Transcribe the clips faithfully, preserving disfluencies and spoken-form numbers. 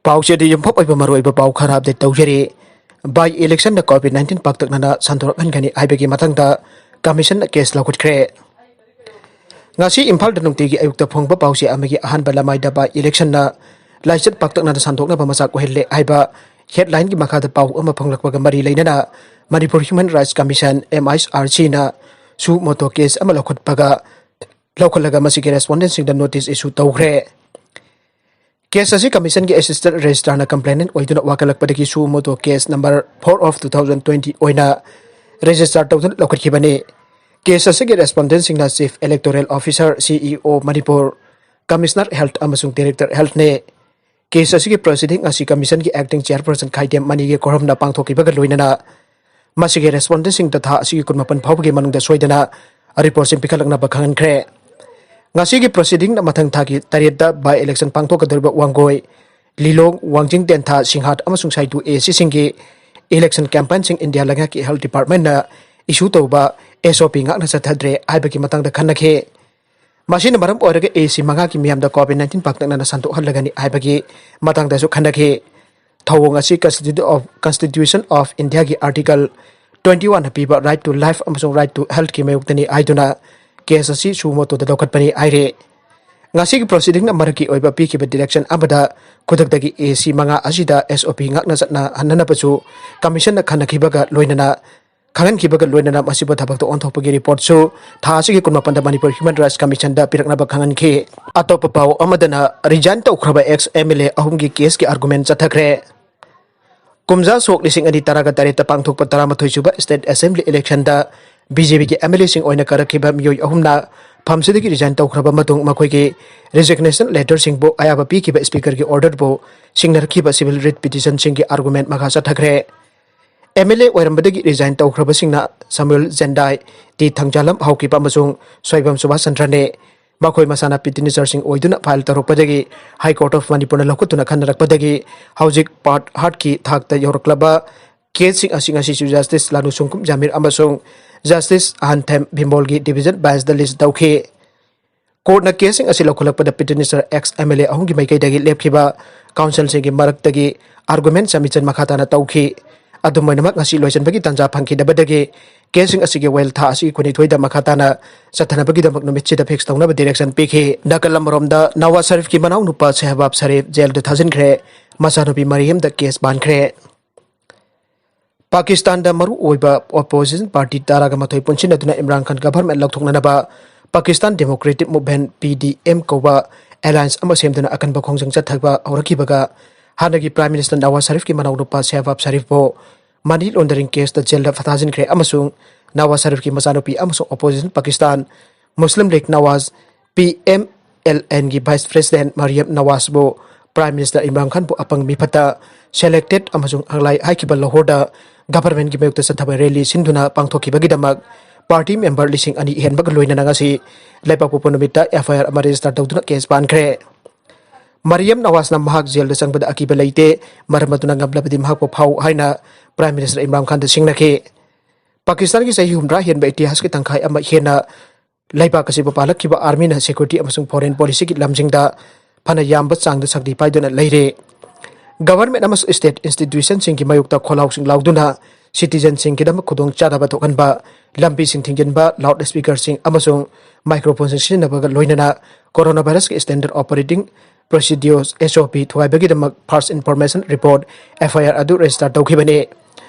ꯄꯥꯎꯆꯦꯗ ꯌꯨꯝꯐꯝ ꯑꯣꯏꯕ ꯃꯔꯨꯑꯣꯏꯕ ꯄꯥꯎ ꯈꯔ ꯑꯞꯗꯦꯠ ꯇꯧꯖꯔꯤ꯫ By election ꯅ COVID nineteen ꯄꯥꯛꯇꯛꯅꯅ ꯁꯟꯗꯣꯔꯛꯍꯟꯒꯅꯤ ꯍꯥꯏꯕꯒꯤ ꯃꯇꯥꯡꯗ commission ꯅ case ꯂꯧꯈꯠꯈ꯭ꯔꯦ꯫ ꯉꯁꯤ ꯏꯝꯐꯥꯜꯗ ꯅꯨꯡꯇꯤꯒꯤ ꯑꯌꯨꯛꯇ ꯐꯣꯡꯕ ꯄꯥꯎꯆꯦ ꯑꯃꯒꯤ ꯑꯍꯥꯟꯕ ꯂꯃꯥꯏꯗ by election ꯅ ꯂꯥꯏꯆꯠ ꯄꯥꯛꯇꯛꯅꯅ ꯁꯟꯗꯣꯛꯅꯕ ꯃꯆꯥꯛ ꯑꯣꯏꯍꯜꯂꯦ ꯍꯥꯏꯕ headline ꯒꯤ ꯃꯈꯥꯗ ꯄꯥꯎ ꯑꯃ ꯐꯣꯡꯂꯛꯄꯒ ꯃꯔꯤ ꯂꯩꯅꯅ Manipur Human Rights Commission, M H R C ꯅ suo motu case ꯑꯃ ꯂꯧꯈꯠꯄꯒ, ꯂꯧꯈꯠꯂꯒ ꯃꯁꯤꯒꯤ respondent ꯁꯤꯡꯗ notice issue ꯇꯧꯈ꯭ꯔꯦ꯫ Case ꯑꯁꯤ commission ꯒꯤ assistant registrar ꯅ complainant ꯑꯣꯏꯗꯨꯅ ꯋꯥꯀꯠꯂꯛꯄꯗꯒꯤ suo motu case number four of two thousand twenty ꯑꯣꯏꯅ register ꯇꯧꯗꯨꯅ ꯂꯧꯈꯠꯈꯤꯕꯅꯤ꯫ Case ꯑꯁꯤꯒꯤ respondent ꯁꯤꯡꯅ Chief Electoral Officer, C E O, Manipur, Commissioner Health ꯑꯃꯁꯨꯡ Director Health ꯅꯤ꯫ Case ꯑꯁꯤꯒꯤ proceeding ꯑꯁꯤ commission ꯒꯤ acting chairperson ꯈꯥꯏꯗꯦꯝ ꯃꯅꯤꯒꯤ ꯈꯣꯔꯝꯅ ꯄꯥꯡꯊꯣꯛꯈꯤꯕꯒ ꯂꯣꯏꯅꯅ ꯃꯁꯤꯒꯤ respondent ꯁꯤꯡꯗ ꯊꯥ ꯑꯁꯤꯒꯤ ꯀꯨꯟꯃꯥꯄꯟ ꯐꯥꯎꯕꯒꯤ ꯃꯅꯨꯡꯗ ꯁꯣꯏꯗꯅ report ꯁꯤꯡ ꯄꯤꯈꯠꯂꯛꯅꯕ ꯈꯪꯍꯟꯈ꯭ꯔꯦ꯫ ꯉꯁꯤꯒꯤ proceeding ꯅ ꯃꯊꯪ ꯊꯥꯒꯤ ꯇꯔꯦꯠꯇ by election ꯄꯥꯡꯊꯣꯛꯀꯗꯧꯔꯤꯕ ꯋꯥꯡꯒꯣꯏ, ꯂꯤꯂꯣꯡ, ꯋꯥꯡꯖꯤꯡ ꯇꯦꯟꯊꯥ, ꯁꯤꯡꯍꯥꯠ ꯑꯃꯁꯨꯡ ꯁꯥꯏꯗꯨ A C ꯁꯤꯡꯒꯤ election campaign ꯁꯤꯡ ꯏꯟꯗꯤꯌꯥ ꯂꯩꯉꯥꯛꯀꯤ health department ꯅ issue ꯇꯧꯕ S O P ꯉꯥꯛꯅ ꯆꯠꯊꯗ꯭ꯔꯦ ꯍꯥꯏꯕꯒꯤ ꯃꯇꯥꯡꯗ ꯈꯟꯅꯈꯤ꯫ ꯃꯁꯤꯅ ꯃꯔꯝ ꯑꯣꯏꯔꯒ A C ꯃꯉꯥꯒꯤ ꯃꯤꯌꯥꯝꯗ COVID nineteen ꯄꯥꯛꯇꯛꯅꯅ ꯁꯟꯗꯣꯛꯍꯜꯂꯒꯅꯤ ꯍꯥꯏꯕꯒꯤ ꯃꯇꯥꯡꯗꯁꯨ ꯈꯟꯅꯈꯤ꯫ ꯊꯧꯑꯣꯡ ꯑꯁꯤ Constitu-, of, Constitution of India ꯒꯤ Article twenty one ꯅ ꯄꯤꯕ right to life ꯑꯃꯁꯨꯡ right to health ꯀꯤ ꯃꯥꯌꯣꯛꯇꯅꯤ ꯍꯥꯏꯗꯨꯅ case ꯑꯁꯤ suo motu ꯗ ꯂꯧꯈꯠꯄꯅꯤ ꯍꯥꯏꯔꯤ꯫ ꯉꯁꯤꯒꯤ proceeding ꯅ ꯃꯔꯛꯀꯤ ꯑꯣꯏꯕ ꯄꯤꯈꯤꯕ direction ꯑꯃꯗ ꯈꯨꯗꯛꯇꯒꯤ A C ꯃꯉꯥ ꯑꯁꯤꯗ S O P ꯉꯥꯛꯅ ꯆꯠꯅꯍꯟꯅꯅꯕꯁꯨ commission ꯅ ꯈꯟꯅꯈꯤꯕꯒ ꯂꯣꯏꯅꯅ, ꯈꯪꯍꯟꯈꯤꯕꯒ ꯂꯣꯏꯅꯅ ꯃꯁꯤꯕꯨ ꯊꯕꯛꯇ ꯑꯣꯟꯊꯣꯛꯄꯒꯤ report ꯁꯨ ꯊꯥ ꯑꯁꯤꯒꯤ ꯀꯨꯟꯃꯥꯄꯟꯗ Manipur Human Rights Commission ꯗ ꯄꯤꯔꯛꯅꯕ ꯈꯪꯍꯟꯈꯤ꯫ ꯑꯇꯣꯞꯄ ꯄꯥꯎ ꯑꯃꯗꯅ resign ꯇꯧꯈ꯭ꯔꯕ ex M L A ꯑꯍꯨꯝꯒꯤ case ꯀꯤ argument ꯆꯠꯊꯈ꯭ꯔꯦ꯫ ꯀꯨꯝꯖꯥ ꯁꯣꯛ ꯂꯤꯁꯤꯡ ꯑꯅꯤ ꯇꯔꯥꯒ ꯇꯔꯦꯠꯇ ꯄꯥꯡꯊꯣꯛꯄ ꯇꯔꯥꯃꯥꯊꯣꯏ ꯁꯨꯕ State Assembly election ꯗ B J P ꯒꯤ M L A ꯁꯤꯡ ꯑꯣꯏꯅ ꯀꯥꯔꯛꯈꯤꯕ ꯃꯤꯑꯣꯏ ꯑꯍꯨꯝꯅ ꯐꯝꯁꯤꯗꯒꯤ resign ꯇꯧꯈ꯭ꯔꯕ ꯃꯇꯨꯡ ꯃꯈꯣꯏꯒꯤ resignation letter ꯁꯤꯡꯕꯨ ꯑꯌꯥꯕ ꯄꯤꯈꯤꯕ speaker ꯒꯤ order ꯕꯨ ꯁꯤꯡꯅꯔꯛꯈꯤꯕ civil writ petition ꯁꯤꯡꯒꯤ argument ꯃꯈꯥ ꯆꯠꯊꯈ꯭ꯔꯦ꯫ M L A ꯑꯣꯏꯔꯝꯕꯗꯒꯤ resign ꯇꯧꯈ꯭ꯔꯕꯁꯤꯡꯅ ꯁꯃꯨꯑꯦꯜ ꯖꯦꯟꯗꯥꯏ, ꯇꯤ ꯊꯪꯖꯥꯂꯝ ꯍꯥꯎꯀꯤꯞ ꯑꯃꯁꯨꯡ ꯁꯣꯏꯕꯝ ꯁꯨꯕꯥꯁ ꯆꯟꯗ꯭ꯔꯅꯤ꯫ ꯃꯈꯣꯏ ꯃꯁꯥꯅ petitioner ꯁꯤꯡ ꯑꯣꯏꯗꯨꯅ file ꯇꯧꯔꯛꯄꯗꯒꯤ High Court of Manipur ꯅ ꯂꯧꯈꯠꯇꯨꯅ ꯈꯟꯅꯔꯛꯄꯗꯒꯤ ꯍꯧꯖꯤꯛ part heart ꯀꯤ ꯊꯥꯛꯇ ꯌꯧꯔꯛꯂꯕ case ꯁꯤꯡ ꯑꯁꯤ ꯉꯁꯤꯁꯨ Justice ꯂꯥꯅꯨ ꯁꯨꯡꯀꯨꯝ ꯖꯥꯃꯤꯔ ꯑꯃꯁꯨꯡ Justice ꯑꯍꯟꯊꯦꯝ ꯚꯤꯃꯣꯜꯒꯤ division bench ꯇ list ꯇꯧꯈꯤ꯫ Court ꯅ case ꯁꯤꯡ ꯑꯁꯤ ꯂꯧꯈꯠꯂꯛꯄꯗ petitioner ex M L A ꯑꯍꯨꯝꯒꯤ ꯃꯥꯏꯀꯩꯗꯒꯤ ꯂꯦꯞꯈꯤꯕ ꯀꯥꯎꯟꯁꯤꯜꯁꯤꯡꯒꯤ ꯃꯔꯛꯇꯒꯤ ꯑꯥꯔꯒꯨꯃꯦꯟ ꯆꯃꯤꯆꯟ ꯃꯈꯥ ꯇꯥꯅ ꯇꯧꯈꯤ꯫ ꯑꯗꯨꯝ ꯑꯣꯏꯅꯃꯛ, ꯉꯁꯤ ꯂꯣꯏꯁꯤꯟꯕꯒꯤ ꯇꯥꯟꯖꯥ ꯐꯪꯈꯤꯗꯕꯗꯒꯤ ꯀꯦꯁꯁꯤꯡ ꯑꯁꯤꯒꯤ ꯋꯥꯌꯦꯜ ꯊꯥ ꯑꯁꯤꯒꯤ ꯀꯨꯟꯅꯤꯊꯣꯏꯗ ꯃꯈꯥ ꯇꯥꯅ ꯆꯠꯊꯅꯕꯒꯤꯗꯃꯛ ꯅꯨꯃꯤꯠꯁꯤꯗ ꯐꯤꯛꯁ ꯇꯧꯅꯕ ꯗꯤꯔꯦꯛꯁꯟ ꯄꯤꯈꯤ꯫ ꯅꯥꯀꯜ ꯑꯃꯔꯣꯝꯗ, ꯅꯋꯥꯖ ꯁꯔꯤꯐꯀꯤ ꯃꯅꯥꯎꯅꯨꯄꯥ ꯁꯦꯍꯕꯥꯕ ꯁꯔꯤꯐ ꯖꯦꯜꯗ ꯊꯥꯖꯤꯟꯈ꯭ꯔꯦ꯫ ꯃꯆꯥꯅꯨꯄꯤ ꯃꯔꯤꯌꯝꯗ ꯀꯦꯁ ꯄꯥꯟꯈ꯭ꯔꯦ꯫ ꯄꯥꯀꯤꯁꯇꯥꯟꯗ ꯃꯔꯨ ꯑꯣꯏꯕ ꯑꯣꯄꯣꯖꯤꯁꯟ ꯄꯥꯔꯇꯤ ꯇꯔꯥꯒ ꯃꯥꯊꯣꯏ ꯄꯨꯟꯁꯤꯟꯅꯗꯨꯅ ꯏꯝꯔꯥꯟ ꯈꯥꯟ ꯒꯚꯔꯟꯃꯦꯟ ꯂꯧꯊꯣꯛꯅꯅꯕ ꯄꯥꯀꯤꯁꯇꯥꯟ ꯗꯦꯃꯣꯀ꯭ꯔꯦꯇꯤꯛ ꯃꯨꯚꯃꯦꯟꯠ, ꯄꯤ ꯗꯤ ꯑꯦꯝ, ꯀꯧꯕ ꯑꯦꯂꯥꯌꯟꯁ ꯑꯃ ꯁꯦꯝꯗꯨꯅ ꯑꯀꯟꯕ ꯈꯣꯡꯖꯪ ꯆꯠꯊꯕ ꯍꯧꯔꯛꯈꯤꯕꯒ, ꯍꯥꯟꯅꯒꯤ ꯄ꯭ꯔꯥꯏꯝ ꯃꯤꯅꯤꯁꯇꯔ ꯅꯋꯥꯖ ꯁꯔꯤꯐꯀꯤ ꯃꯅꯥꯎꯅꯨꯄꯥ ꯁꯦꯍꯕꯥꯕ ꯁꯔꯤꯐꯄꯨ ꯃꯅꯤ ꯂꯣꯟꯗꯔꯤꯡ ꯀꯦꯁꯇ ꯖꯦꯜꯗ ꯊꯥꯖꯤꯟꯈ꯭ꯔꯦ ꯑꯃꯁꯨꯡ ꯅꯋꯥꯖ ꯁꯔꯤꯐꯀꯤ ꯃꯆꯥꯅꯨꯄꯤ ꯑꯃꯁꯨꯡ opposition Pakistan Muslim League Nawaz, P M L ꯑꯦꯟꯒꯤ ꯚꯥꯏꯁ ꯄ꯭ꯔꯦꯁꯤꯗꯦꯟꯠ ꯃꯔꯤꯌꯝ ꯅꯋꯥꯖꯕꯨ ꯄ꯭ꯔꯥꯏꯝ ꯃꯤꯅꯤꯁꯇꯔ ꯏꯝꯔꯥꯟ ꯈꯥꯟꯕꯨ ꯑꯄꯪ ꯃꯤꯐꯠꯇ ꯁꯦꯂꯦꯛꯇꯦꯗ ꯑꯃꯁꯨꯡ ꯍꯪꯂꯥꯏ ꯍꯥꯏꯈꯤꯕ ꯂꯥꯍꯣꯔꯗ ꯒꯚꯔꯟꯃꯦꯟꯠꯀꯤ ꯃꯥꯌꯣꯛꯇ ꯆꯠꯊꯕ ꯔꯦꯂꯤ ꯁꯤꯟꯗꯨꯅ ꯄꯥꯡꯊꯣꯛꯈꯤꯕꯒꯤꯗꯃꯛ ꯄꯥꯔꯇꯤ ꯃꯦꯝꯕꯔ ꯂꯤꯁꯤꯡ ꯑꯅꯤ ꯍꯦꯟꯕꯒ ꯂꯣꯏꯅꯅ ꯉꯁꯤ ꯂꯩꯕꯥꯛꯄꯣꯛꯄ ꯅꯨꯃꯤꯠꯇ ꯑꯦꯐ ꯑꯥꯏ ꯑꯥꯔ ꯑꯃ ꯔꯦꯖꯤꯁꯇꯔ ꯇꯧꯗꯨꯅ ꯀꯦꯁ ꯄꯥꯟꯈ꯭ꯔꯦ꯫ ꯃꯔꯤꯌꯝ ꯅꯋꯥꯖꯅ ꯃꯍꯥꯛ ꯖꯦꯜꯗ ꯆꯪꯕꯗ ꯑꯀꯤꯕ ꯂꯩꯇꯦ, ꯃꯔꯝ ꯑꯗꯨꯅ ꯉꯝꯂꯕꯗꯤ ꯃꯍꯥꯛꯄꯨ ꯐꯥꯎ ꯍꯥꯏꯅ ꯄ꯭ꯔꯥꯏꯝ ꯃꯤꯅꯤꯁꯇꯔ ꯏꯝꯔꯥꯟ ꯈꯥꯟꯗ ꯁꯤꯡꯅꯈꯤ꯫ ꯄꯥꯀꯤꯁꯇꯥꯟꯒꯤ ꯆꯍꯤ ꯍꯨꯝꯗ꯭ꯔꯥ ꯍꯦꯟꯕ ꯏꯇꯤꯍꯥꯁꯀꯤ ꯇꯪꯈꯥꯏ ꯑꯃ ꯍꯦꯟꯅ ꯂꯩꯕꯥꯛ ꯑꯁꯤꯕꯨ ꯄꯥꯜꯂꯛꯈꯤꯕ ꯑꯥꯔꯃꯤꯅ ꯁꯦꯀ꯭ꯌꯨꯔꯤꯇꯤ ꯑꯃꯁꯨꯡ ꯐꯣꯔꯦꯟ ꯄꯣꯂꯤꯁꯤꯒꯤ ꯂꯝꯁꯤꯡꯗ ꯐꯅ ꯌꯥꯝꯕ ꯆꯥꯡꯗ ꯁꯛꯇꯤ ꯄꯥꯏꯗꯨꯅ ꯂꯩꯔꯦ꯫ ꯒꯚꯔꯟꯃꯦꯟꯠ ꯑꯃꯁꯨꯡ ꯁ꯭ꯇꯦꯠ ꯏꯟꯁꯇꯤꯇ꯭ꯌꯨꯁꯟꯁꯤꯡꯒꯤ ꯃꯥꯌꯣꯛꯇ ꯈꯣꯜꯂꯥꯎꯁꯤꯡ ꯂꯥꯎꯗꯨꯅ ꯁꯤꯇꯤꯖꯟꯁꯤꯡꯒꯤꯗꯃꯛ ꯈꯨꯗꯣꯡꯆꯥꯗꯕ ꯊꯣꯛꯍꯟꯕ, ꯂꯝꯕꯤꯁꯤꯡ ꯊꯤꯡꯖꯤꯟꯕ, ꯂꯥꯎꯗ ꯁ꯭ꯄꯤꯀꯔꯁꯤꯡ ꯑꯃꯁꯨꯡ ꯃꯥꯏꯀ꯭ꯔꯣꯐꯣꯟꯁꯤꯡ ꯁꯤꯖꯤꯟꯅꯕꯒ ꯂꯣꯏꯅꯅ ꯀꯣꯔꯣꯅꯥ ꯚꯥꯏꯔꯁꯀꯤ ꯁ꯭ꯇꯦꯟꯗꯔꯗ ꯑꯣꯄꯔꯦꯇꯤꯡ ꯄ꯭ꯔꯣꯁꯤꯗ꯭ꯌꯣꯔ, ꯑꯦꯁ ꯑꯣ ꯄꯤ, ꯊꯨꯒꯥꯏꯕꯒꯤꯗꯃꯛ ꯐꯥꯔꯁ ꯏꯟꯐꯣꯔꯃꯦꯁꯟ ꯔꯤꯄꯣꯔꯠ, ꯑꯦꯐ ꯑꯥꯏ ꯑꯥꯔ, ꯑꯗꯨ ꯔꯦꯖꯤꯁꯇꯔ ꯇꯧꯈꯤꯕꯅꯤ꯫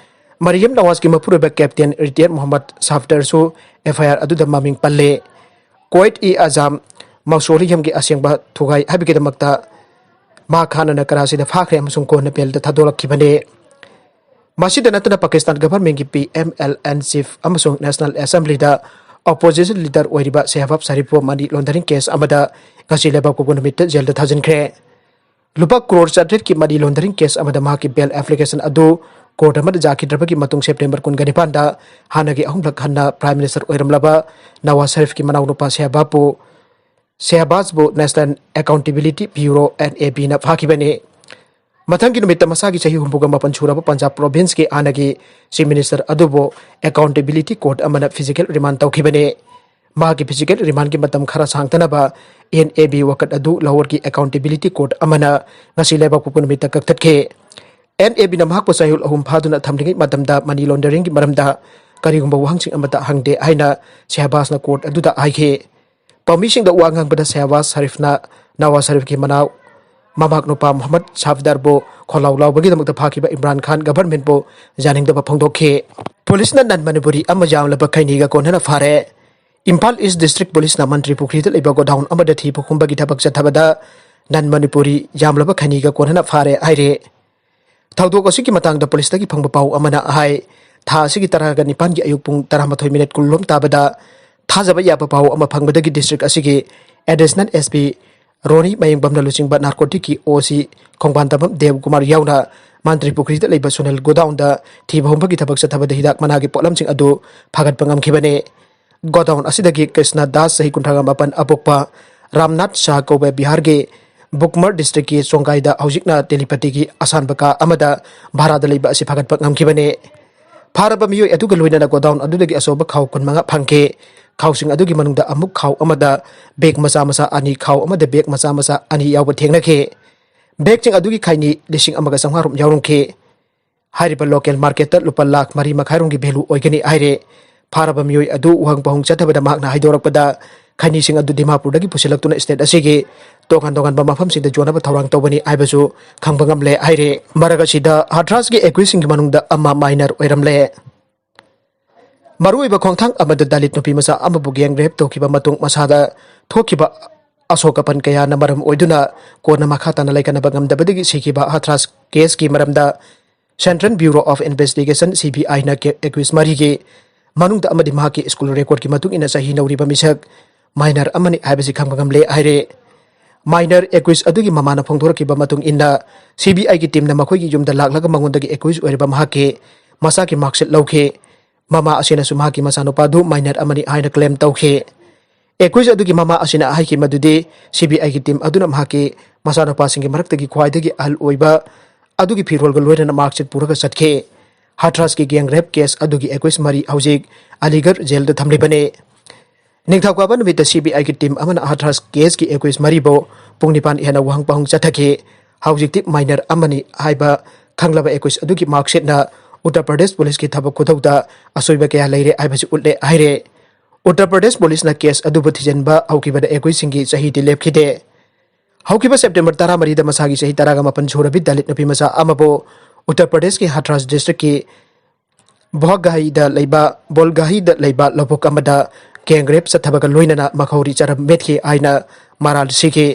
ꯃꯔꯤꯌꯝ ꯅꯋꯥꯖꯀꯤ ꯃꯄꯨꯔꯣꯏꯕ ꯀꯦꯞꯇꯦꯟ ꯔꯤꯇꯥꯌꯔ ꯃꯣꯍꯝꯃꯗ ꯁꯥꯐꯗꯔꯁꯨ ꯑꯦꯐ ꯑꯥꯏ ꯑꯥꯔ ꯑꯗꯨꯗ ꯃꯃꯤꯡ ꯄꯜꯂꯦ꯫ ꯀꯣꯏꯠ ꯏ ꯑꯖꯥꯝ ꯃꯥꯎꯁꯣꯂꯤꯌꯝꯒꯤ ꯑꯁꯦꯡꯕ ꯊꯨꯒꯥꯏ ꯍꯥꯏꯕꯒꯤꯗꯃꯛꯇ ꯃꯍꯥꯛ ꯍꯥꯟꯅꯅ ꯀꯔꯥꯆꯤꯗ ꯐꯥꯈ꯭ꯔꯦ ꯑꯃꯁꯨꯡ ꯀꯣꯟꯅ ꯕꯦꯜꯗ ꯊꯥꯗꯣꯔꯛꯈꯤꯕꯅꯤ꯫ ꯃꯁꯤꯗ ꯅꯠꯇꯅ ꯄꯥꯀꯤꯁꯇꯥꯟ ꯒꯚꯔꯟꯃꯦꯟꯠꯀꯤ P M L N chief ꯑꯃꯁꯨꯡ ꯅꯦꯁꯅꯦꯜ ꯑꯦꯁꯦꯝꯕ꯭ꯂꯤꯗ ꯑꯣꯄꯣꯖꯤꯁꯟ ꯂꯤꯗꯔ ꯑꯣꯏꯔꯤꯕ ꯁꯦꯍꯕꯥꯕ ꯁꯔꯤꯐꯄꯨ ꯃꯅꯤ ꯂꯣꯟꯗꯔꯤꯡ ꯀꯦꯁ ꯑꯃꯗ ꯉꯁꯤ ꯂꯩꯕꯥꯛ ꯄꯣꯛꯄ ꯅꯨꯃꯤꯠꯇ ꯖꯦꯜꯗ ꯊꯥꯖꯤꯟꯈ꯭ꯔꯦ꯫ ꯂꯨꯄꯥ ꯀ꯭ꯔꯣꯔ ꯆꯥꯇ꯭ꯔꯦꯠꯀꯤ ꯃꯅꯤ ꯂꯣꯟꯗꯔꯤꯡ ꯀꯦꯁ ꯑꯃꯗ ꯃꯍꯥꯛꯀꯤ ꯕꯦꯜ ꯑꯦꯄ꯭ꯂꯤꯀꯦꯁꯟ ꯑꯗꯨ ꯀꯣꯔꯠ ꯑꯃꯗ ꯌꯥꯈꯤꯗ꯭ꯔꯕꯒꯤ ꯃꯇꯨꯡ ꯁꯦꯞꯇꯦꯝꯕꯔ ꯀꯨꯟꯒ ꯅꯤꯄꯥꯟꯗ ꯍꯥꯟꯅꯒꯤ ꯑꯍꯨꯝꯂꯛ ꯍꯟꯅ ꯄ꯭ꯔꯥꯏꯝ ꯃꯤꯅꯤꯁꯇꯔ ꯑꯣꯏꯔꯝꯂꯕ ꯅꯋꯥꯖ ꯁꯔꯤꯐꯀꯤ ꯃꯅꯥꯎꯅꯨꯄꯥ ꯁꯦꯍꯕꯥꯕꯄꯨ, ꯁꯦꯍꯕꯥꯖꯕꯨ national accountability bureau, N A ꯕꯤꯅ ꯐꯥꯈꯤꯕꯅꯤ꯫ ꯃꯊꯪꯒꯤ ꯅꯨꯃꯤꯠꯇ ꯃꯁꯥꯒꯤ ꯆꯍꯤ ꯍꯨꯝꯐꯨꯒ ꯃꯥꯄꯟ ꯁꯨꯔꯕ ꯄꯟꯖꯥꯕ ꯄ꯭ꯔꯣꯚꯤꯟꯁꯀꯤ ꯍꯥꯟꯅꯒꯤ ꯆꯤꯐ ꯃꯤꯅꯤꯁꯇꯔ ꯑꯗꯨꯕꯨ ꯑꯦꯀꯥꯎꯟꯇꯦꯕꯤꯂꯤꯇꯤ ꯀꯣꯔꯠ ꯑꯃꯅ ꯐꯤꯖꯤꯀꯦꯜ ꯔꯤꯃꯥꯟ ꯇꯧꯈꯤꯕꯅꯤ꯫ ꯃꯍꯥꯛꯀꯤ physical remand ꯀꯤ ꯃꯇꯝ ꯈꯔ ꯁꯥꯡꯊꯅꯕ N A B ꯋꯥꯀꯠ ꯑꯗꯨ Lahore ꯒꯤ accountability court ꯑꯃꯅ ꯉꯁꯤ ꯂꯩꯕꯥꯛꯄꯣꯛꯄ ꯅꯨꯃꯤꯠꯇ ꯀꯛꯊꯠꯈꯤ꯫ N A B ꯅ ꯃꯍꯥꯛꯄꯨ ꯆꯌꯣꯜ ꯑꯍꯨꯝ ꯐꯥꯗꯨꯅ ꯊꯝꯂꯤꯉꯩ ꯃꯇꯝꯗ money laundering ꯒꯤ ꯃꯔꯝꯗ ꯀꯔꯤꯒꯨꯝꯕ ꯋꯥꯍꯪꯁꯤꯡ ꯑꯃꯠꯇ ꯍꯪꯗꯦ ꯍꯥꯏꯅ ꯁꯦꯍꯕꯥꯖꯅ court ꯑꯗꯨꯗ ꯍꯥꯏꯈꯤ꯫ ꯄꯥꯎꯃꯤꯁꯤꯡꯗ ꯋꯥ ꯉꯥꯡꯕꯗ ꯁꯦꯍꯕꯥꯖ ꯁꯔꯤꯐꯅ ꯅꯋꯥꯖ ꯁꯔꯤꯐꯀꯤ ꯃꯅꯥꯎ ꯃꯃꯥꯛ ꯅꯨꯄꯥ ꯃꯨꯍꯝꯃꯗ ꯁꯥꯐꯗꯥꯔꯕꯨ ꯈꯣꯜꯂꯥꯎ ꯂꯥꯎꯕꯒꯤꯗꯃꯛꯇ ꯐꯥꯈꯤꯕ ꯏꯝꯔꯥꯟ ꯈꯥꯟ government ꯕꯨ ꯌꯥꯅꯤꯡꯗꯕ ꯐꯣꯡꯗꯣꯛꯈꯤ꯫ ꯄꯨꯂꯤꯁꯅ non Manipuri ꯑꯃ ꯌꯥꯝꯂꯕ ꯈꯩꯅꯤꯒ ꯀꯣꯟꯅꯅ ꯐꯥꯔꯦ꯫ ꯏꯝꯐꯥꯜ East District Police ꯅ ꯃꯟꯇ꯭ꯔꯤ ꯄꯨꯈ꯭ꯔꯤꯗ ꯂꯩꯕ godown ꯑꯃꯗ ꯊꯤꯕ ꯍꯨꯝꯕꯒꯤ ꯊꯕꯛ ꯆꯠꯊꯕꯗ non Manipuri ꯌꯥꯝꯂꯕ ꯈꯩꯅꯤꯒ ꯀꯣꯟꯅꯅ ꯐꯥꯔꯦ ꯍꯥꯏꯔꯦ꯫ ꯊꯧꯗꯣꯛ ꯑꯁꯤꯒꯤ ꯃꯇꯥꯡꯗ ꯄꯨꯂꯤꯁꯇꯒꯤ ꯐꯪꯕ ꯄꯥꯎ ꯑꯃꯅ ꯍꯥꯏ, ꯊꯥ ꯑꯁꯤꯒꯤ ꯇꯔꯥꯒ ꯅꯤꯄꯥꯟꯒꯤ ꯑꯌꯨꯛ ꯄꯨꯡ ꯇꯔꯥꯃꯥꯊꯣꯏ minute ꯀꯨꯟꯂꯣꯝ ꯇꯥꯕꯗ ꯊꯥꯖꯕ ꯌꯥꯕ ꯄꯥꯎ ꯑꯃ ꯐꯪꯕꯗꯒꯤ district ꯑꯁꯤꯒꯤ additional S P ꯔꯣꯅꯤ ꯃꯌꯦꯡꯕꯝꯅ ꯂꯨꯆꯤꯡꯕ narcotic ꯀꯤ O C ꯈꯣꯡꯕꯥꯟꯗꯕꯝ ꯗꯦꯕꯀꯨꯃꯥꯔ ꯌꯥꯎꯅ ꯃꯟꯇ꯭ꯔꯤ ꯄꯨꯈ꯭ꯔꯤꯗ ꯂꯩꯕ ꯁꯨꯅꯤꯜ godown ꯗ ꯊꯤꯕ ꯍꯨꯝꯕꯒꯤ ꯊꯕꯛ ꯆꯠꯊꯕꯗ ꯍꯤꯗꯥꯛ ꯃꯅꯥꯒꯤ ꯄꯣꯠꯂꯝꯁꯤꯡ ꯑꯗꯨ ꯐꯥꯒꯠꯄ ꯉꯝꯈꯤꯕꯅꯤ꯫ Godown ꯑꯁꯤꯗꯒꯤ ꯀ꯭ꯔꯤꯁꯅ ꯗꯥꯁ, ꯆꯍꯤ ꯀꯨꯟꯊ꯭ꯔꯥ ꯃꯥꯄꯟ, ꯑꯄꯣꯛꯄ ꯔꯥꯝꯅꯥꯊ ꯁꯥꯍ ꯀꯧꯕ ꯕꯤꯍꯥꯔꯒꯤ ꯕꯨꯛꯃꯔ district ꯀꯤ ꯆꯣꯡꯒꯥꯏꯗ ꯍꯧꯖꯤꯛꯅ telepathy ꯒꯤ ꯑꯁꯥꯟꯕ ꯀꯥ ꯑꯃꯗ ꯚꯥꯔꯥꯗ ꯂꯩꯕ ꯑꯁꯤ ꯐꯥꯒꯠꯄ ꯉꯝꯈꯤꯕꯅꯤ꯫ ꯐꯥꯔꯕ ꯃꯤꯑꯣꯏ ꯑꯗꯨꯒ ꯂꯣꯏꯅꯅ godown ꯑꯗꯨꯗꯒꯤ ꯑꯆꯧꯕ ꯈꯥꯎ ꯀꯨꯟꯃꯉꯥ ꯐꯪꯈꯤ꯫ ꯈꯥꯎꯁꯤꯡ ꯑꯗꯨꯒꯤ ꯃꯅꯨꯡꯗ ꯑꯃꯨꯛ ꯈꯥꯎ ꯑꯃꯗ bag ꯃꯆꯥ ꯃꯆꯥ ꯑꯅꯤ, ꯈꯥꯎ ꯑꯃꯗ bag ꯃꯆꯥ ꯃꯆꯥ ꯑꯅꯤ ꯌꯥꯎꯕ ꯊꯦꯡꯅꯈꯤ꯫ Bag ꯁꯤꯡ ꯑꯗꯨꯒꯤ ꯈꯩꯅꯤ ꯂꯤꯁꯤꯡ ꯑꯃꯒ ꯆꯥꯝꯃꯉꯥ ꯔꯣꯝ ꯌꯥꯎꯔꯝꯈꯤ꯫ ꯍꯥꯏꯔꯤꯕ local market ꯇ ꯂꯨꯄꯥ ꯂꯥꯈ ꯃꯔꯤ ꯃꯈꯥꯏ ꯔꯣꯝꯒꯤ value ꯑꯣꯏꯒꯅꯤ ꯍꯥꯏꯔꯦ꯫ ꯐꯥꯔꯕ ꯃꯤꯑꯣꯏ ꯑꯗꯨ ꯎꯍꯪ ꯄꯥꯎꯍꯪ ꯆꯠꯊꯕꯗ ꯃꯍꯥꯛꯅ ꯍꯥꯏꯗꯣꯔꯛꯄꯗ, ꯈꯩꯅꯤꯁꯤꯡ ꯑꯗꯨ ꯗꯤꯃꯥꯄꯨꯔꯗꯒꯤ ꯄꯨꯁꯤꯜꯂꯛꯇꯨꯅ state ꯑꯁꯤꯒꯤ ꯇꯣꯉꯥꯟ ꯇꯣꯉꯥꯟꯕ ꯃꯐꯝꯁꯤꯡꯗ ꯌꯣꯟꯅꯕ ꯊꯧꯔꯥꯡ ꯇꯧꯕꯅꯤ ꯍꯥꯏꯕꯁꯨ ꯈꯪꯕ ꯉꯝꯂꯦ ꯍꯥꯏꯔꯦ꯫ ꯃꯔꯛ ꯑꯁꯤꯗ ꯍꯥꯊ꯭ꯔꯥꯁꯀꯤ accused ꯁꯤꯡꯒꯤ ꯃꯅꯨꯡꯗ ꯑꯃ minor ꯑꯣꯏꯔꯝꯂꯦ꯫ ꯃꯔꯨꯑꯣꯏꯕ ꯈꯣꯡꯊꯥꯡ ꯑꯃꯗ ꯗꯂꯤꯠ ꯅꯨꯄꯤ ꯃꯆꯥ ꯑꯃꯕꯨ gang rape ꯇꯧꯈꯤꯕ ꯃꯇꯨꯡ ꯃꯁꯥꯗ ꯊꯣꯛꯈꯤꯕ ꯑꯁꯣꯛ ꯑꯄꯟ ꯀꯌꯥꯅ ꯃꯔꯝ ꯑꯣꯏꯗꯨꯅ ꯀꯣꯟꯅ ꯃꯈꯥ ꯇꯥꯅ ꯂꯩꯈꯠꯅꯕ ꯉꯝꯗꯕꯗꯒꯤ ꯁꯤꯈꯤꯕ ꯍꯥꯊ꯭ꯔꯥꯁ case ꯀꯤ ꯃꯔꯝꯗ Central Bureau of Investigation, C B I ꯅ accused ꯃꯔꯤꯒꯤ ꯃꯅꯨꯡꯗ ꯑꯃꯗꯤ ꯃꯍꯥꯛꯀꯤ school record ꯀꯤ ꯃꯇꯨꯡ ꯏꯟꯅ ꯆꯍꯤ ꯅꯧꯔꯤꯕ ꯃꯤꯁꯛ minor ꯑꯃꯅꯤ ꯍꯥꯏꯕꯁꯤ ꯈꯪꯕ ꯉꯝꯂꯦ ꯍꯥꯏꯔꯦ꯫ Minor accused ꯑꯗꯨꯒꯤ ꯃꯃꯥꯅ ꯐꯣꯡꯗꯣꯔꯛꯈꯤꯕ ꯃꯇꯨꯡ ꯏꯟꯅ, C B I ꯒꯤ team ꯅ ꯃꯈꯣꯏꯒꯤ ꯌꯨꯝꯗ ꯂꯥꯛꯂꯒ ꯃꯉꯣꯟꯗꯒꯤ accused ꯑꯣꯏꯔꯤꯕ ꯃꯍꯥꯛꯀꯤ ꯃꯆꯥꯒꯤ mark sheet ꯂꯧꯈꯤ꯫ ꯃꯃꯥ ꯑꯁꯤꯅꯁꯨ ꯃꯍꯥꯛꯀꯤ ꯃꯆꯥꯅꯨꯄꯥꯗꯨ minor ꯑꯃꯅꯤ ꯍꯥꯏꯅ claim ꯇꯧꯈꯤ꯫ Accused ꯑꯗꯨꯒꯤ ꯃꯃꯥ ꯑꯁꯤꯅ ꯍꯥꯏꯈꯤ ꯃꯗꯨꯗꯤ C B I ꯒꯤ team ꯑꯗꯨꯅ ꯃꯍꯥꯛꯀꯤ ꯃꯆꯥꯅꯨꯄꯥꯁꯤꯡꯒꯤ ꯃꯔꯛꯇꯒꯤ ꯈ꯭ꯋꯥꯏꯗꯒꯤ ꯑꯍꯜ ꯑꯣꯏꯕ ꯑꯗꯨꯒꯤ ꯐꯤꯔꯣꯜꯒ ꯂꯣꯏꯅꯅ mark sheet ꯄꯨꯔꯒ ꯆꯠꯈꯤ꯫ ꯍꯥꯊ꯭ꯔꯥꯁꯀꯤ gang rape case ꯑꯗꯨꯒꯤ accused ꯃꯔꯤ ꯍꯧꯖꯤꯛ ꯑꯂꯤꯒꯔ jail ꯗ ꯊꯝꯂꯤꯕꯅꯤ꯫ ꯅꯤꯡꯊꯧꯀꯥꯕ ꯅꯨꯃꯤꯠꯇ ꯁꯤ ꯕꯤ ꯑꯥꯏꯒꯤ ꯇꯤꯝ ꯑꯃꯅ ꯍꯊ꯭ꯔꯥꯁ ꯀꯦꯁꯀꯤ ꯑꯦꯀ꯭ꯌꯨꯁ ꯃꯔꯤꯕꯨ ꯄꯨꯡ ꯅꯤꯄꯥꯟ ꯍꯦꯟꯅ ꯋꯥꯍꯪ ꯄꯥꯎꯍꯪ ꯆꯠꯊꯈꯤ꯫ ꯍꯧꯖꯤꯛꯇꯤ ꯃꯥꯏꯅꯔ ꯑꯃꯅꯤ ꯍꯥꯏꯕ ꯈꯪꯂꯕ ꯑꯦꯀ꯭ꯌꯨꯁ ꯑꯗꯨꯒꯤ ꯃꯥꯔꯛꯁꯤꯠꯅ ꯎꯠꯇꯔ ꯄ꯭ꯔꯗꯦꯁ ꯄꯨꯂꯤꯁꯀꯤ ꯊꯕꯛ ꯈꯨꯊꯧꯗ ꯑꯁꯣꯏꯕ ꯀꯌꯥ ꯂꯩꯔꯦ ꯍꯥꯏꯕꯁꯤ ꯎꯠꯂꯦ ꯍꯥꯏꯔꯦ꯫ ꯎꯠꯇꯔ ꯄ꯭ꯔꯗꯦꯁ ꯄꯨꯂꯤꯁꯅ ꯀꯦꯁ ꯑꯗꯨꯕꯨ ꯊꯤꯖꯤꯟꯕ ꯍꯧꯈꯤꯕꯗ ꯑꯦꯀ꯭ꯌꯨꯁꯁꯤꯡꯒꯤ ꯆꯍꯤꯗꯤ ꯂꯦꯞꯈꯤꯗꯦ꯫ ꯍꯧꯈꯤꯕ ꯁꯦꯞꯇꯦꯝꯕꯔ ꯇꯔꯥꯃꯔꯤꯗ ꯃꯁꯥꯒꯤ ꯆꯍꯤ ꯇꯔꯥꯒ ꯃꯥꯄꯟ ꯁꯨꯔꯕꯤ ꯗꯂꯤꯠ ꯅꯨꯄꯤ ꯃꯆꯥ ꯑꯃꯕꯨ ꯎꯠꯇꯔ ꯄ꯭ꯔꯗꯦꯁꯀꯤ ꯍꯊ꯭ꯔꯥꯁ ꯗꯤꯁꯇ꯭ꯔꯤꯛꯀꯤ ꯕꯣꯍꯒꯥꯍꯤꯗ ꯂꯩꯕ, ꯕꯣꯜꯒꯥꯍꯤꯗ ꯂꯩꯕ ꯂꯧꯕꯨꯛ ꯑꯃꯗ ꯒꯦꯡ ꯔꯦꯞ ꯆꯠꯊꯕꯒ ꯂꯣꯏꯅꯅ ꯃꯈꯧꯔꯤ ꯆꯔꯝ ꯃꯦꯠꯈꯤ ꯍꯥꯏꯅ ꯃꯔꯥꯜ ꯁꯤꯈꯤ꯫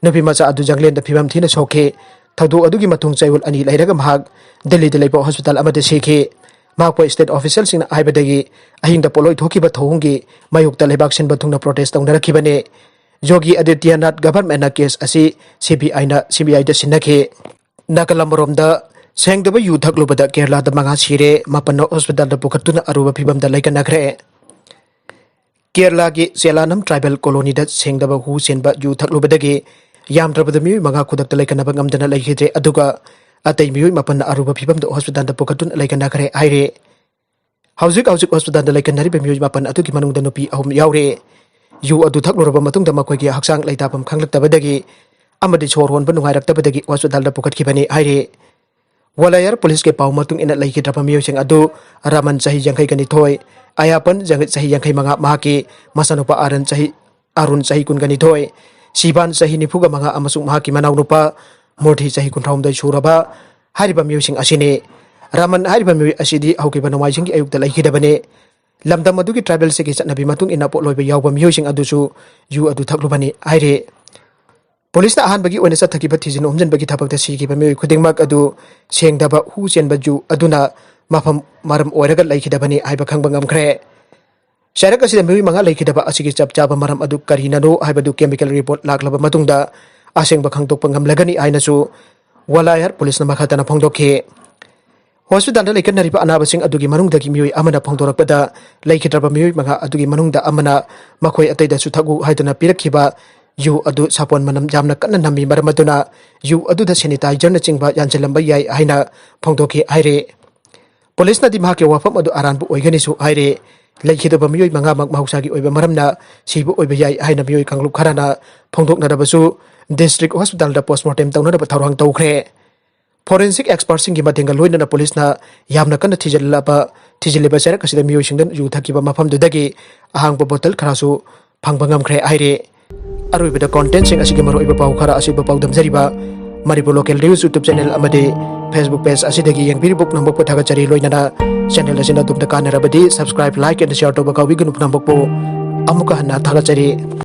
ꯅꯨꯄꯤ ꯃꯆꯥ ꯑꯗꯨ ꯌꯥꯡꯂꯦꯟꯗ ꯐꯤꯕꯝ ꯊꯤꯅ ꯁꯣꯛꯈꯤ꯫ ꯊꯧꯗꯣꯛ ꯑꯗꯨꯒꯤ ꯃꯇꯨꯡ ꯆꯌꯣꯜ ꯑꯅꯤ ꯂꯩꯔꯒ ꯃꯍꯥꯛ ꯗꯤꯜꯂꯤꯗ ꯂꯩꯕ ꯍꯣꯁꯄꯤꯇꯥꯜ ꯑꯃꯗ ꯁꯤꯈꯤ꯫ ꯃꯍꯥꯛꯄꯨ ꯁ꯭ꯇꯦꯠ ꯑꯣꯐꯤꯁꯤꯌꯦꯜꯁꯤꯡꯅ ꯍꯥꯏꯕꯗꯒꯤ ꯑꯍꯤꯡꯗ ꯄꯣꯠꯂꯣꯏ ꯊꯣꯛꯈꯤꯕ ꯊꯧꯑꯣꯡꯒꯤ ꯃꯥꯌꯣꯛꯇ ꯂꯩꯕꯥꯛ ꯁꯤꯟꯕ ꯊꯨꯡꯅ ꯄ꯭ꯔꯣꯇꯦꯁ ꯇꯧꯅꯔꯛꯈꯤꯕꯅꯤ꯫ ꯌꯣꯒꯤ ꯑꯗꯤꯇ꯭ꯌꯅꯥꯊ ꯒꯚꯔꯟꯃꯦꯟꯠꯅ ꯀꯦꯁ ꯑꯁꯤ ꯁꯤ ꯕꯤ ꯑꯥꯏꯅ, ꯁꯤ ꯕꯤ ꯑꯥꯏꯗ ꯁꯤꯟꯅꯈꯤ꯫ ꯅꯥꯀꯜ ꯑꯃꯔꯣꯝꯗ, ꯁꯦꯡꯗꯕ ꯌꯨ ꯊꯛꯂꯨꯕꯗ ꯀꯦꯔꯂꯥꯗ ꯃꯉꯥ ꯁꯤꯔꯦ, ꯃꯥꯄꯟꯅ ꯍꯣꯁꯄꯤꯇꯥꯜꯗ ꯄꯨꯈꯠꯇꯨꯅ ꯑꯔꯨꯕ ꯐꯤꯕꯝꯗ ꯂꯩꯈꯠꯅꯈ꯭ꯔꯦ꯫ ꯀꯦꯔꯂꯥꯒꯤ ꯆꯦꯂꯥꯅꯝ ꯇ꯭ꯔꯥꯏꯕꯦꯜ ꯀꯣꯂꯣꯅꯤꯗ ꯁꯦꯡꯗꯕ ꯍꯨ ꯆꯦꯟꯕ ꯌꯨ ꯊꯛꯂꯨꯕꯗꯒꯤ ꯌꯥꯝꯗ꯭ꯔꯕꯗ ꯃꯤꯑꯣꯏ ꯃꯉꯥ ꯈꯨꯗꯛꯇ ꯂꯩꯈꯠꯅꯕ ꯉꯝꯗꯅ ꯂꯩꯈꯤꯗ꯭ꯔꯦ, ꯑꯗꯨꯒ ꯑꯇꯩ ꯃꯤꯑꯣꯏ ꯃꯥꯄꯟꯅ ꯑꯔꯨꯕ ꯐꯤꯕꯝꯗ ꯍꯣꯁꯄꯤꯇꯥꯜꯗ ꯄꯨꯈꯠꯇꯨꯅ ꯂꯩꯈꯠꯅꯈ꯭ꯔꯦ ꯍꯥꯏꯔꯦ꯫ ꯍꯧꯖꯤꯛ ꯍꯧꯖꯤꯛ ꯍꯣꯁꯄꯤꯇꯥꯜꯗ ꯂꯩꯈꯠꯅꯔꯤꯕ ꯃꯤꯑꯣꯏ ꯃꯥꯄꯟ ꯑꯗꯨꯒꯤ ꯃꯅꯨꯡꯗ ꯅꯨꯄꯤ ꯑꯍꯨꯝ ꯌꯥꯎꯔꯦ꯫ ꯌꯨ ꯑꯗꯨ ꯊꯛꯂꯨꯔꯕ ꯃꯇꯨꯡꯗ ꯃꯈꯣꯏꯒꯤ ꯍꯛꯆꯥꯡ ꯂꯩꯇꯥꯐꯝ ꯈꯪꯂꯛꯇꯕꯗꯒꯤ ꯑꯃꯗꯤ ꯁꯣꯔ ꯍꯣꯟꯕ ꯅꯨꯡꯉꯥꯏꯔꯛꯇꯕꯗꯒꯤ ꯍꯣꯁꯄꯤꯇꯥꯜꯗ ꯄꯨꯈꯠꯈꯤꯕꯅꯤ ꯍꯥꯏꯔꯤ꯫ ꯒ꯭ꯋꯥꯂꯤꯌꯔ ꯄꯨꯂꯤꯁꯀꯤ ꯄꯥꯎ ꯃꯇꯨꯡ ꯏꯟꯅ, ꯂꯩꯈꯤꯗ꯭ꯔꯕ ꯃꯤꯑꯣꯏꯁꯤꯡ ꯑꯗꯨ ꯔꯥꯃꯟ, ꯆꯍꯤ ꯌꯥꯡꯈꯩꯒ ꯅꯤꯊꯣꯏ, ꯑꯌꯥꯄꯟ, ꯆꯍꯤ ꯌꯥꯡꯈꯩ ꯃꯉꯥ, ꯃꯍꯥꯛꯀꯤ ꯃꯆꯥꯅꯨꯄꯥ ꯑꯥꯔꯟ ꯆꯍꯤ, ꯑꯥꯔꯨꯟ, ꯆꯍꯤ ꯀꯨꯟꯒ ꯅꯤꯊꯣꯏ, ꯁꯤꯕꯥꯟ, ꯆꯍꯤ ꯅꯤꯐꯨꯒ ꯃꯉꯥ, ꯑꯃꯁꯨꯡ ꯃꯍꯥꯛꯀꯤ ꯃꯅꯥꯎꯅꯨꯄꯥ ꯃꯨꯔꯊꯤ, ꯆꯍꯤ ꯀꯨꯟꯊ꯭ꯔꯥꯍꯨꯝꯗꯣꯏ ꯁꯨꯔꯕ ꯍꯥꯏꯔꯤꯕ ꯃꯤꯑꯣꯏꯁꯤꯡ ꯑꯁꯤꯅꯤ꯫ ꯔꯥꯃꯟ ꯍꯥꯏꯔꯤꯕ ꯃꯤꯑꯣꯏ ꯑꯁꯤꯗꯤ ꯍꯧꯈꯤꯕ ꯅꯣꯡꯃꯥꯏꯖꯤꯡꯒꯤ ꯑꯌꯨꯛꯇ ꯂꯩꯈꯤꯗꯕꯅꯤ꯫ ꯂꯝꯗꯝ ꯑꯗꯨꯒꯤ ꯇ꯭ꯔꯥꯏꯕꯦꯜꯁꯤꯡꯒꯤ ꯆꯠꯅꯕꯤ ꯃꯇꯨꯡ ꯏꯟꯅ ꯄꯣꯠꯂꯣꯏꯕ ꯌꯥꯎꯕ ꯃꯤꯑꯣꯏꯁꯤꯡ ꯑꯗꯨꯁꯨ ꯌꯨ ꯑꯗꯨ ꯊꯛꯂꯨꯕꯅꯤ ꯍꯥꯏꯔꯤ꯫ ꯄꯨꯂꯤꯁꯅ ꯑꯍꯥꯟꯕꯒꯤ ꯑꯣꯏꯅ ꯆꯠꯊꯈꯤꯕ ꯊꯤꯖꯤꯟ ꯍꯨꯝꯖꯤꯟꯕꯒꯤ ꯊꯕꯛꯇ ꯁꯤꯈꯤꯕ ꯃꯤꯑꯣꯏ ꯈꯨꯗꯤꯡꯃꯛ ꯑꯗꯨ ꯁꯦꯡꯗꯕ ꯍꯨ ꯆꯦꯟꯕ ꯌꯨ ꯑꯗꯨꯅ ꯃꯐꯝ, ꯃꯔꯝ ꯑꯣꯏꯔꯒ ꯂꯩꯈꯤꯗꯕꯅꯤ ꯍꯥꯏꯕ ꯈꯪꯕ ꯉꯝꯈ꯭ꯔꯦ꯫ ꯆꯩꯔꯛ ꯑꯁꯤꯗ ꯃꯤꯑꯣꯏ ꯃꯉꯥ ꯂꯩꯈꯤꯗꯕ ꯑꯁꯤꯒꯤ ꯆꯞ ꯆꯥꯕ ꯃꯔꯝ ꯑꯗꯨ ꯀꯔꯤꯅꯅꯣ ꯍꯥꯏꯕꯗꯨ ꯀꯦꯃꯤꯀꯦꯜ ꯔꯤꯄꯣꯔꯠ ꯂꯥꯛꯂꯕ ꯃꯇꯨꯡꯗ ꯑꯁꯦꯡꯕ ꯈꯪꯗꯣꯛꯄ ꯉꯝꯂꯒꯅꯤ ꯍꯥꯏꯅꯁꯨ ꯒ꯭ꯋꯥꯂꯤꯌꯔ ꯄꯨꯂꯤꯁꯅ ꯃꯈꯥ ꯇꯥꯅ ꯐꯣꯡꯗꯣꯛꯈꯤ꯫ ꯍꯣꯁꯄꯤꯇꯥꯜꯗ ꯂꯩꯈꯠꯅꯔꯤꯕ ꯑꯅꯥꯕꯁꯤꯡ ꯑꯗꯨꯒꯤ ꯃꯅꯨꯡꯗꯒꯤ ꯃꯤꯑꯣꯏ ꯑꯃꯅ ꯐꯣꯡꯗꯣꯔꯛꯄꯗ, ꯂꯩꯈꯤꯗ꯭ꯔꯕ ꯃꯤꯑꯣꯏ ꯃꯉꯥ ꯑꯗꯨꯒꯤ ꯃꯅꯨꯡꯗ ꯑꯃꯅ ꯃꯈꯣꯏ ꯑꯇꯩꯗꯁꯨ ꯊꯛꯎ ꯍꯥꯏꯗꯨꯅ ꯄꯤꯔꯛꯈꯤꯕ ꯌꯨ ꯑꯗꯨ ꯁꯥꯄꯣꯟ ꯃꯅꯝ ꯌꯥꯝꯅ ꯀꯟꯅ ꯅꯝꯃꯤ, ꯃꯔꯝ ꯑꯗꯨꯅ ꯌꯨ ꯑꯗꯨꯗ ꯁꯦꯅꯤꯇꯥꯏꯖꯔꯅꯆꯤꯡꯕ ꯌꯥꯟꯁꯤꯜꯂꯝꯕ ꯌꯥꯏ ꯍꯥꯏꯅ ꯐꯣꯡꯗꯣꯛꯈꯤ ꯍꯥꯏꯔꯤ꯫ ꯄꯨꯂꯤꯁꯅꯗꯤ ꯃꯍꯥꯛꯀꯤ ꯋꯥꯐꯝ ꯑꯗꯨ ꯑꯔꯥꯟꯕ ꯑꯣꯏꯒꯅꯤꯁꯨ ꯍꯥꯏꯔꯤ꯫ ꯂꯩꯈꯤꯗꯕ ꯃꯤꯑꯣꯏ ꯃꯉꯥꯃꯛ ꯃꯍꯧꯁꯥꯒꯤ ꯑꯣꯏꯕ ꯃꯔꯝꯅ ꯁꯤꯕ ꯑꯣꯏꯕ ꯌꯥꯏ ꯍꯥꯏꯅ ꯃꯤꯑꯣꯏ ꯀꯥꯡꯂꯨꯞ ꯈꯔꯅ ꯐꯣꯡꯗꯣꯛꯅꯔꯕꯁꯨ, ꯗꯤꯁꯇ꯭ꯔꯤꯛ ꯍꯣꯁꯄꯤꯇꯥꯜꯗ ꯄꯣꯁꯃꯣꯔꯇꯦꯝ ꯇꯧꯅꯅꯕ ꯊꯧꯔꯥꯡ ꯇꯧꯈ꯭ꯔꯦ꯫ ꯐꯣꯔꯦꯟꯁꯤꯛ ꯑꯦꯛꯁꯄꯔꯠꯁꯤꯡꯒꯤ ꯃꯇꯦꯡꯒ ꯂꯣꯏꯅꯅ ꯄꯨꯂꯤꯁꯅ ꯌꯥꯝꯅ ꯀꯟꯅ ꯊꯤꯖꯤꯜꯂꯕ, ꯊꯤꯖꯤꯜꯂꯤꯕ ꯆꯔꯛ ꯑꯁꯤꯗ ꯃꯤꯑꯣꯏꯁꯤꯡꯗ ꯌꯨ ꯊꯛꯈꯤꯕ ꯃꯐꯝꯗꯨꯗꯒꯤ ꯑꯍꯥꯡꯕ ꯕꯣꯇꯜ ꯈꯔꯁꯨ ꯐꯪꯕ ꯉꯝꯈ꯭ꯔꯦ ꯍꯥꯏꯔꯤ꯫ ꯑꯔꯣꯏꯕꯗ ꯀꯣꯟꯇꯦꯟꯁꯤꯡ ꯑꯁꯤꯒꯤ ꯃꯔꯨꯑꯣꯏꯕ ꯄꯥꯎ ꯈꯔ ꯑꯁꯤꯕꯨ ꯄꯥꯎꯗꯝꯖꯔꯤꯕ Manipur local news YouTube channel ꯑꯃꯗꯤ ꯐꯦꯁꯕꯨꯛ ꯄꯦꯖ ꯑꯁꯤꯗꯒꯤ ꯌꯦꯡꯕꯤꯔꯤꯕ ꯄꯨꯝꯅꯃꯛꯄꯨ ꯊꯥꯒꯠꯆꯔꯤ꯫ ꯂꯣꯏꯅꯅ ꯆꯦꯅꯦꯜ ꯑꯁꯤꯅ ꯑꯗꯣꯝꯗ ꯀꯥꯟꯅꯔꯕꯗꯤ subscribe, like and share ꯇꯧꯕ ꯀꯥꯎꯕꯤꯒꯅꯨ꯫ ꯄꯨꯝꯅꯃꯛꯄꯨ ꯑꯃꯨꯛꯀ ꯍꯟꯅ ꯊꯥꯒꯠꯆꯔꯤ꯫